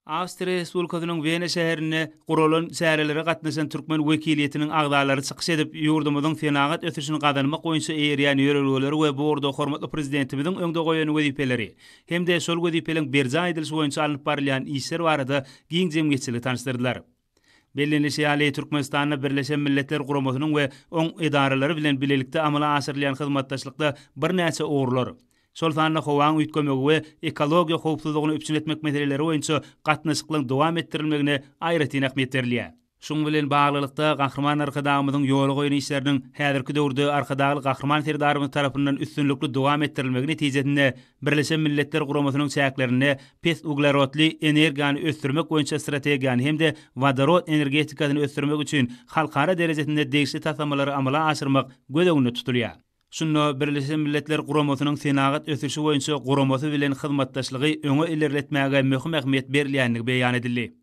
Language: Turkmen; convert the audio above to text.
Awstriýa Respublikasynyň Wena şäherinde guralan çärelere gatnaşan türkmen wekiliýetiniň agzalary çykyş edip, ýurdumyzyň senagat ösüşini gazanmak boýunça eýerýän ýörelgeleri we bu ugurda hormatly Prezidentimiziň öňde goýan wezipeleri hem-de şol wezipeleriň berjaý edilişi boýunça alnyp barylýan işler barada giň jemgyýetçiligi tanyşdyrdylar. Bellenilişi ýaly, Türkmenistanda Birleşen Milletler Guramasynyň we oň edaralary bilen bilelikde amala aşyrylýan hyzmatdaşlykda birnäçe ugurlar, şol sanda howaň üýtgemegi we ekologiýa howpsuzlygyny üpjün etmek meseleleri boýunça gatnaşyklaryň dowam etdirilmegine aýratyn ähmiýet berilýär. Şunuň bilen baglylykda, Gahryman Arkadagymyzyň ýola goýan işleriniň häzirki döwürde Arkadagly Gahryman Serdarymyz tarapyndan üstünlikli dowam etdirilmegi netijesinde Birleşen Milletler Guramasynyň çäklerinde pes uglerodly energiýany ösdürmek boýunça strategiýany hem-de wodorod energetikasyny ösdürmek üçin halkara derejesinde degişli taslamalary amala aşyrmak göz öňünde tutulýar. Şunda Birleşen Milletler Guramasynyň Senagat ösüşi boýunça guramasy bilen hyzmatdaşlygy öňe ilerletmäge möhüm ähmiýet berilýändigi beýan edildi.